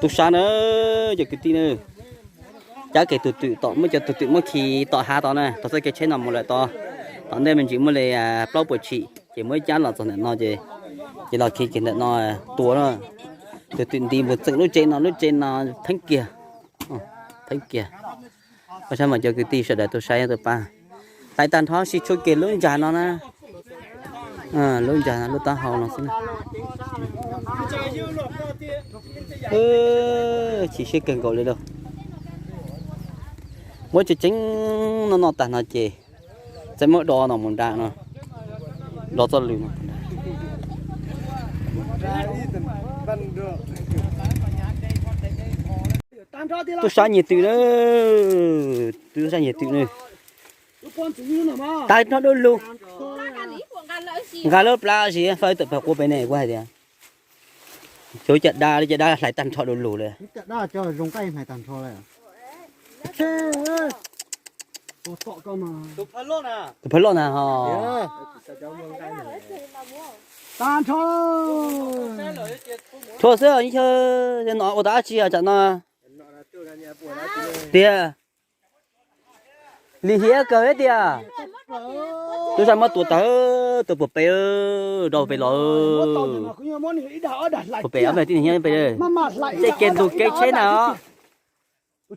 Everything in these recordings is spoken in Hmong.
Tub sab na, cov kwv tij na, cab kiag tus twm tom, muab cov tus twm muab khi tom hav tod na, tom txoj kev tsheb no mus lawm tod. Tom ntej me ntsis muaj li plaub puas tshim ces muab ib cab los txog ntawm no ces, ces los khi kiag ntawm no tua na. Tus twm nti mus txeem lub tsev no, lub tsev no pheeb kiag, pheeb kiag. Ua tsaug mas cov kwv tij sawv daws tuaj saib tuaj pab. Hlais tag nrho sib tshuaj kiag lub ntsag no na. Lub ntsag no lub taub hau no xwb na. Chim siab kawg nkaus li lauj. Muab tseem ceeb no noj tag no ces txawm muab do no mus nram no, do txoj lw no. Tub sab nyiag twm na, tub sab nyiag twm na. Tag nrho du lug. Nqa lub plab sis faib tawm pag quaj pem ne kuv hais tias, xyov cas dab li cas dab hlais tag nrho du lug li. Tus phawj loj na ho. Tag nrho. Rhuav xwb, no ua tau dab tsi tsam no tiag. Lim hiam kawg tiag. Tub sab muab tua tag, tua puag pem, rau pem los. Puag pem ob peb tib neeg nyob pem. Tej kev ntug kev tsheb na. Ua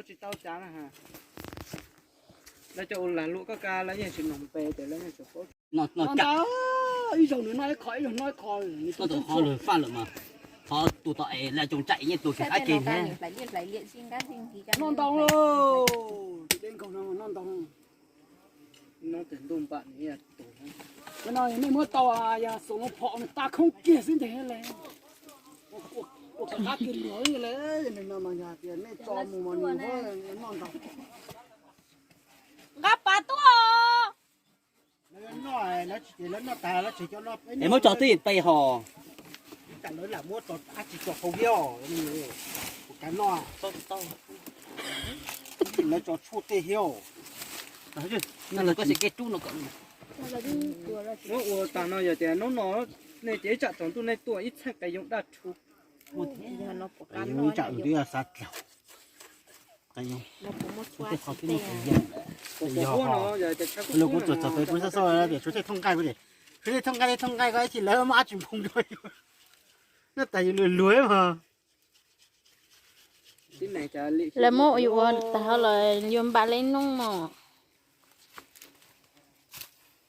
tsis tau cas na. Lawv cov ua lag luam koj ka lawv yeej tsis mloog pes ces lawv yeej tsis paub. Ib zaug nws noj ib qho, ib zaug noj ib qho. Koj tus qhov lawm faj lawm mas, qhov tus tom es lawv tsoom tsam yeej tus kiag qab ke thiab. Noj ntau, tus dej nkaug no noj ntau. Cov no nej muab tau yog xoom no phom nws tas khoob kiag xwb ntag le. Ua qab kiag luag le, nws no mas yog tias nej tso mus mas nws noj ntau. Nqa pas tuaj. Es muab tso twj ywm pes hos. Lawv lam muab tso dab tsi tso hauv thiab os, kuv kav noj. Lawv tso tshuaj tej thiab os. Muab ua tas no yog tias hnub no nej ces ib tsam tsaus ntuj nej tuaj ib txheej qe yoo daj rhu. Ib tsam twb xav dlaug. Los kuv txog txog pem kuv xav xav tias tshuav tej thooj nqaij, tshuav tej thooj nqaij ko ib chim lawv muab dab tsi nphoo rau. Noj tas yus luag luag mas. Lawv muab yus ua tas ho los yus npam li noob mos.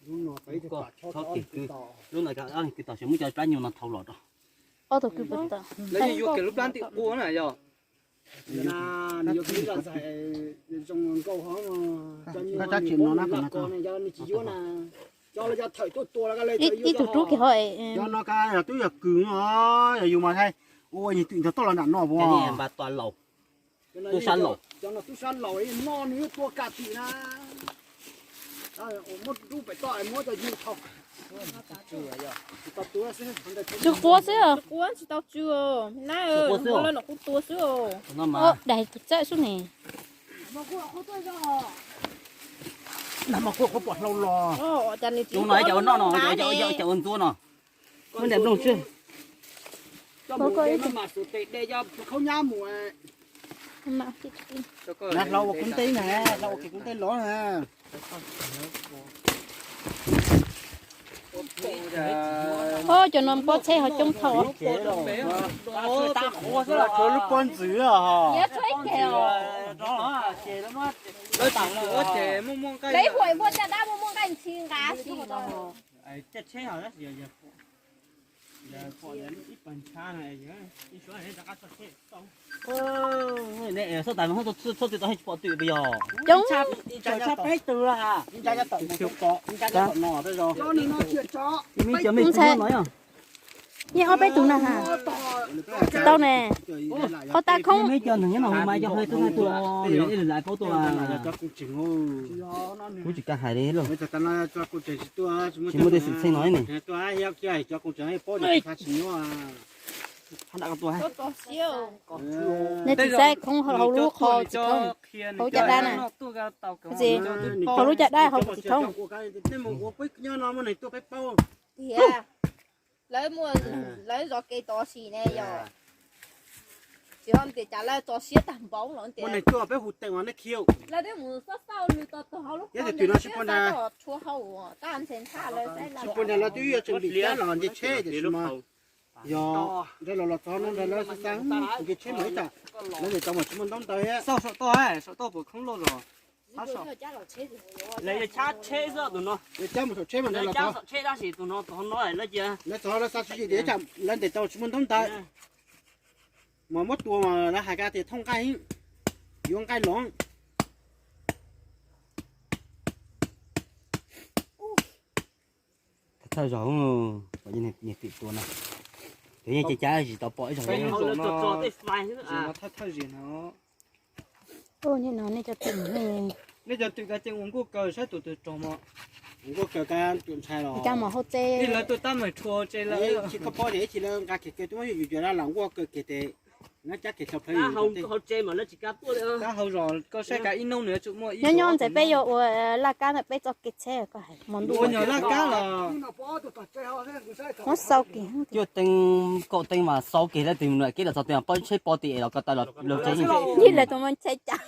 Lub no kwv tom, muab cov plab nyuj no thau los rau. Ob tug kwv puas tau? Lawv yeej yuav kiag lub plab ntim qua na yog. Ib tug rub kiag ho. Cov no ka yog twb yog kws no, yog yus mas hais ua ua nyuag twm ntog toj los nram no puas. Tub sab laus, cov no tub sab laus no nws yuav tua kam tim na. Muab rub pem toj muab cov yus thau. Tsw quav xwb, quav tsis tau tsw na, lawv nom qub tua xwb. Daim txawj xwb ne. Nag hmo kuj qhuav pom hlau los. Tus no cov ua noj no, cov ua ntxuav no. Muab nram nplooj tsw. Hlau ua kub nteb na, hlau ua kub nteb los na. Cov no pob txheb ho coob dhau. Tshuav lub pob ntxwv os. Txhob tas txhob twm tau hej pom twm puas yog? Coob. Yeej cov me tub no yog. Yeej ob peb tug na ha. Tsis tau ne. Qhov tas khoob. Yeej cov neeg nyob no mas cov hais tub hais tuaj, lawv ib lwm lawv paub tuaj. Kuv tsis kam hais li lauj. Tsis muaj tej xwm txheej no ne. Nej tsis saib khoob hauv lub qhov tsis thoob, hauv caj dab na. Hauv lub caj dab hauv tsis thoob. Tiag, lawv zov kev tov si ne yog. Tsis ho tias cas lawv tso siab tag npaum los tias. Lawv twb mus xauj xauj lwm tus hauv lub qhov ntawd, tshua hau tab nthe ntshaj lawv saib lawv. Tsis pub nrog lawv twb yuav tseem ntim cab los nce tsheb tiam sis mas yog nrog los los txog no nrog lawv xav xav tus nce tsheb mus ib tsam lawv ntes tau mas tsis muaj ntaub ntawv thiab. Xauj saum toj, saum toj puas khoob loj zog. Lawv yuav chab tsheb xwb tus no. Yuav cab mus saum tsheb mas nrog los txog. Lawv txog lawv xav tshwm sim tias ib tsam lawv ntes tau tsis muaj ntaub ntawv. Mas muab tua mas lawv hais tias thooj nqaij, yuav nqaij los. Thawj zaug, niag twm tua no, cov yeej cab cab tsis tau pom ib zaug. Thawj zaug no, thawj zaug no. Nej cov twm ko ces ua nkuaj kaw saib tus twg raug mos. Ua nkuaj kaw kab tus ntshai los. Ib lawv tuaj tab meeg rhua tse lawm. Tsis koj paub ces ib txhis lawv nqa kiag kaw twb muab yus yus cov dab lam nkuaj kaw kiag tes, nab cab kiag tau plawv yus. Tab hau zos koj saib kav ib hnub nws yuav tsum muaj ib. Nyob nyob ntxawm peb yuav ua laj kab ntawm peb txoj kev tsheb ko hais mus ntuj. Ua nyuag laj kab los. Muab xau kiag. Cuaj teev kaum teev mas xau kiag lawm tus num keb los txog tus poj tsheb poj tim es los ko taw los tsev. Yij lawv tus mas ntshai cas.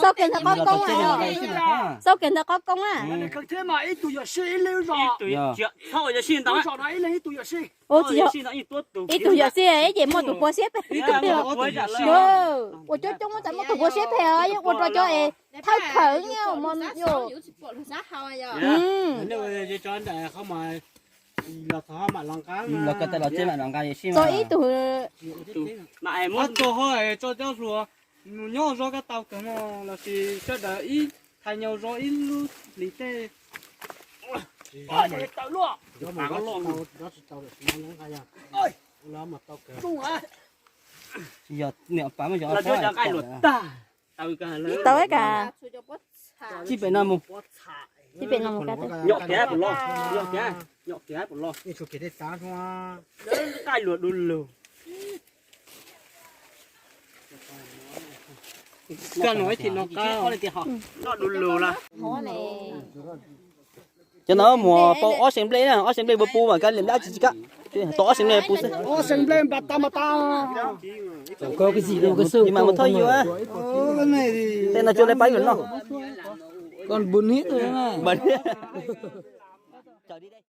Xau kiag ntawd qhov koob, xau kiag ntawd qhov koob na. Ua tsis yog, ib tug yawm sij ces muaj tus pua siab pem. Ua coob coob tas muaj tus pua siab pem os, yeej ua rau cov es thawj khawv nyob. Los ko taw los tsev mam los nqa yawm sij. Txog ib tug, tso cov hluas mus nyob zov kab tau kawg no lossis sawv daws ib thaiv nyaus zov ib lub hlis tej. Tsis yog niam pas muab yog tag. Tau ib kas. Tsis pem no mus. Tsis pem no mus. Nyom kiag puas los, nyom kiag, nyom kiag puas los. Nqaij luag du lug. Koj no ib thim no qab. Noj du lug lawm. Cov no muaj pau ob seev nplej na, ob seev nplej puas pub mas kab liam dab tsi tsis kam. Tau ob seev nplej pub xwb. Ob seev nplej npa ta npa ta. Mas mus thauj yus. Tej no tsuas lawv pab yus noj.